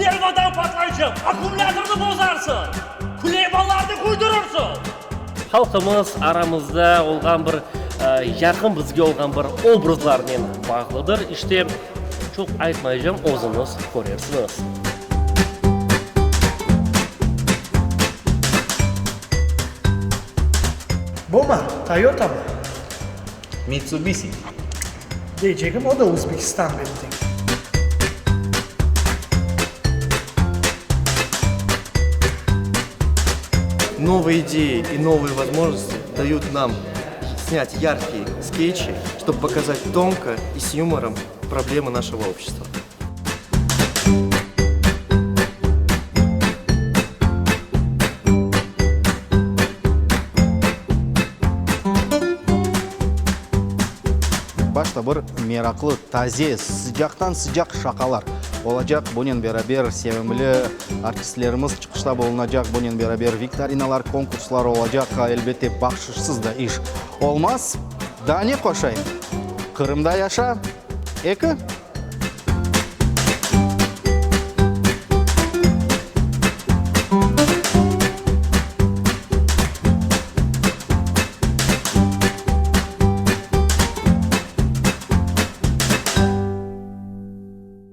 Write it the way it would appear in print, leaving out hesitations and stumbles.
Nervadan patlaycaq, akkumulâtornı bozarsıñ, küleybanlarnı küydürirsiñ. Halqımız aramızda olğan bir yaqın bizge olğan bir obrazlarnen bağlıdır. İşte, çoq aytmaycam, özüñiz körersiñiz. Buma, Toyotamı? Mitsubisi. Deycegim, o da Özbekistan betten. Новые идеи и новые возможности дают нам снять яркие скетчи, чтобы показать тонко и с юмором проблемы нашего общества. Başta bir meraqlı, taze, sıcaqtan-sıcaq şaqalar olacaq. Bunen beraber sevimli artistlerimiz çıqışta bulunacaq. Bunen beraber viktorinalar, konkurslar olacaq. Elbette, bahşışsız da iş olmaz. Daa ne qoşayım? Qırımda yaşa, eki.